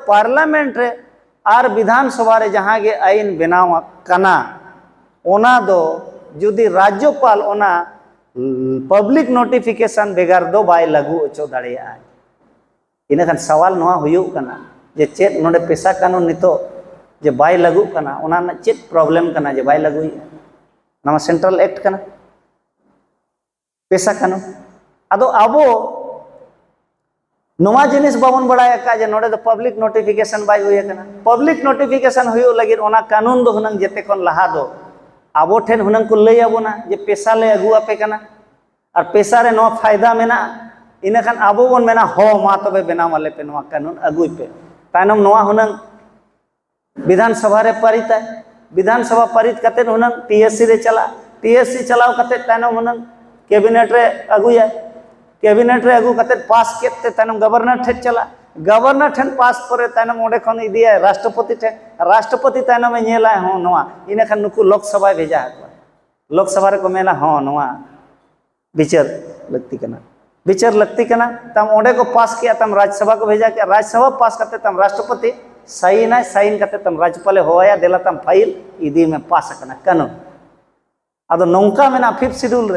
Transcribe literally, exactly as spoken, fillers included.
Parliament ᱨᱮ ᱟᱨ ᱵᱤᱫᱷᱟᱱ ᱥᱚᱵᱷᱟ ᱨᱮ ᱡᱟᱦᱟᱸ ᱜᱮ ᱟᱹᱭᱤᱱ ᱵᱮᱱᱟᱣ ᱟᱠᱟᱱᱟ, ᱚᱱᱟ ᱫᱚ ᱡᱩᱫᱤ ᱨᱟᱡᱽᱡᱚᱯᱟᱞ ᱚᱱᱟ ᱯᱟᱵᱽᱞᱤᱠ ᱱᱳᱴᱤᱯᱷᱤᱠᱮᱥᱚᱱ ᱵᱮᱜᱟᱨ ᱫᱚ ᱵᱟᱭ ᱞᱟᱹᱜᱩ ᱦᱚᱪᱚ ᱫᱟᱲᱮᱭᱟᱜᱼᱟ᱾ ᱤᱱᱟᱹᱠᱷᱟᱱ ᱥᱟᱣᱟᱞ ᱱᱚᱣᱟ ᱦᱩᱭᱩᱜ ᱠᱟᱱᱟ ᱡᱮ ᱪᱮᱫ ᱱᱚᱰᱮ ᱯᱮᱥᱟ ᱠᱟᱹᱱᱩᱱ ᱱᱤᱛᱚᱜ ᱡᱮ ᱵᱟᱭ ᱞᱟᱹᱜᱩᱜ ᱠᱟᱱᱟ, ᱚᱱᱟ ᱨᱮᱱᱟᱜ ᱪᱮᱫ ᱯᱨᱚᱵᱞᱮᱢ ᱠᱟᱱᱟ ᱡᱮ ᱵᱟᱭ ᱞᱟᱹᱜᱩᱭᱮᱫᱼᱟ? ᱱᱚᱣᱟ ᱥᱮᱱᱴᱨᱟᱞ ᱮᱠᱴ ᱠᱟᱱᱟ, ᱯᱮᱥᱟ ᱠᱟᱹᱱᱩᱱ᱾ ᱟᱫᱚ ᱟᱵᱚ ᱱᱚᱣᱟ ᱡᱤᱱᱤᱥ ᱵᱟᱵᱚᱱ ᱵᱟᱲᱟᱭ ᱟᱠᱟᱫ ᱡᱮ ᱱᱚᱰᱮ ᱫᱚ ᱯᱟᱵᱽᱞᱤᱠ ᱱᱳᱴᱤᱯᱷᱤᱠᱮᱥᱚᱱ ᱵᱟᱭ ᱦᱩᱭ ᱟᱠᱟᱱᱟ᱾ ᱯᱟᱵᱽᱞᱤᱠ ᱱᱳᱴᱤᱯᱷᱤᱠᱮᱥᱚᱱ ᱦᱩᱭᱩᱜ ᱞᱟᱹᱜᱤᱫ ᱚᱱᱟ ᱠᱟᱹᱱᱩᱱ ᱫᱚ ᱦᱩᱱᱟᱹᱝ ᱡᱮᱛᱮ ᱠᱷᱚᱱ ᱞᱟᱦᱟ ᱫᱚ ᱟᱵᱚ ᱴᱷᱮᱱ ᱦᱩᱱᱟᱹᱝ ᱠᱚ ᱞᱟᱹᱭ ᱟᱵᱚᱱᱟ ᱡᱮ ᱯᱮᱥᱟ ᱞᱮ ᱟᱹᱜᱩ ᱟᱯᱮ ᱠᱟᱱᱟ ᱟᱨ ᱯᱮᱥᱟ ᱨᱮ ᱱᱚᱣᱟ ᱯᱷᱟᱭᱫᱟ ᱢᱮᱱᱟᱜᱼᱟ᱾ ᱤᱱᱟᱹᱠᱷᱟᱱ ᱟᱵᱚ ᱵᱚᱱ ᱢᱮᱱᱟ, "ᱦᱚᱸ, ᱢᱟ ᱛᱚᱵᱮ ᱵᱮᱱᱟᱣ ᱟᱞᱮ ᱯᱮ ᱱᱚᱣᱟ ᱠᱟᱹᱱᱩᱱ, ᱟᱹᱜᱩᱭ ᱯᱮ᱾" ᱛᱟᱭᱱᱚᱢ ᱱᱚᱣᱟ ᱦᱩᱱᱟᱹᱝ ᱵᱤᱫᱷᱟᱱ ᱥᱚᱵᱷᱟ ᱨᱮ ᱯᱟᱨᱤᱛᱟᱭ, ᱵᱤᱫᱷᱟᱱ ᱥᱚᱵᱷᱟ ᱯᱟᱨᱤᱛ ᱠᱟᱛᱮᱫ ᱦᱩᱱᱟᱹᱝ ᱯᱤ ᱮᱥ ᱥᱤ ᱨᱮ ᱪᱟᱞᱟᱜᱼᱟ, ᱯᱤ ᱮᱥ ᱥᱤ ᱪᱟᱞᱟᱣ ᱠᱟᱛᱮᱫ ᱛᱟᱭᱱᱚᱢ ᱦᱩᱱᱟᱹᱝ ᱠᱮᱵᱤᱱᱮᱴ ᱨᱮ ᱟᱹᱜᱩᱭᱟ, ᱠᱮᱵᱤᱱᱮᱴ ᱨᱮ ᱟᱹᱜᱩ ᱠᱟᱛᱮᱫ ᱯᱟᱥ ᱠᱮᱫ ᱛᱮ ᱛᱟᱭᱱᱚᱢ ᱜᱚᱵᱷᱚᱨᱱᱚᱨ ᱴᱷᱮᱱ ᱪᱟᱞᱟᱜᱼᱟ, ᱜᱚᱵᱷᱚᱨᱱᱚᱨ ᱴᱷᱮᱱ ᱯᱟᱥ ᱯᱚᱨᱮ ᱛᱟᱭᱱᱚᱢ ᱚᱸᱰᱮ ᱠᱷᱚᱱ ᱤᱫᱤᱭᱟᱭ ᱨᱟᱥᱴᱨᱚᱯᱚᱛᱤ ᱴᱷᱮᱱ, ᱨᱟᱥᱴᱨᱚᱯᱚᱛᱤ ᱛᱟᱭᱱᱚᱢᱮ ᱧᱮᱞᱟᱭ, ᱦᱚᱸ, ᱱᱚᱣᱟ, ᱤᱱᱟᱹᱠᱷᱟᱱ ᱱᱩᱠᱩ ᱞᱳᱠᱥᱚᱵᱷᱟᱭ ᱵᱷᱮᱡᱟ ᱟᱠᱚᱣᱟ᱾ ᱞᱳᱠᱥᱚᱵᱷᱟ ᱨᱮᱠᱚ ᱢᱮᱱᱟ, ᱦᱚᱸ, ᱱᱚᱣᱟ ᱵᱤᱪᱟᱹᱨ ᱞᱟᱹᱠᱛᱤ ᱠᱟᱱᱟ, ᱵᱤᱪᱟᱹᱨ ᱞᱟᱹᱠᱛᱤ ᱠᱟᱱᱟ᱾ ᱛᱟᱢ ᱚᱸᱰᱮ ᱠᱚ ᱯᱟᱥ ᱠᱮᱜᱼᱟ, ᱛᱟᱢ ᱨᱟᱡᱽᱥᱚᱵᱷᱟ ᱠᱚ ᱵᱷᱮᱡᱟ ᱠᱮᱜᱼᱟ, ᱨᱟᱡᱽᱥᱚᱵᱷᱟ ᱯᱟᱥ ᱠᱟᱛᱮ ᱛᱟᱢ ᱨᱟᱥᱴᱨᱚᱯᱚᱛᱤ ᱥᱟᱭᱤᱱᱟᱭ, ᱥᱟᱭᱤᱱ ᱠᱟᱛᱮ ᱛᱟᱢ ᱨᱟᱡᱽᱯᱟᱞᱮ ᱦᱚᱦᱚᱭᱟ, "ᱫᱮᱞᱟ ᱛᱟᱢ ᱯᱷᱟᱭᱤᱞ ᱤᱫᱤ ᱢᱮ, ᱯᱟᱥ ᱟᱠᱟᱱᱟ ᱠᱟᱹᱱᱩᱱ᱾" ᱟᱫᱚ ᱱᱚᱝᱠᱟ ᱢᱮᱱᱟᱜᱼᱟ ᱯᱷᱤᱯᱛᱷ ᱥᱤᱰᱩᱞ ᱨᱮ,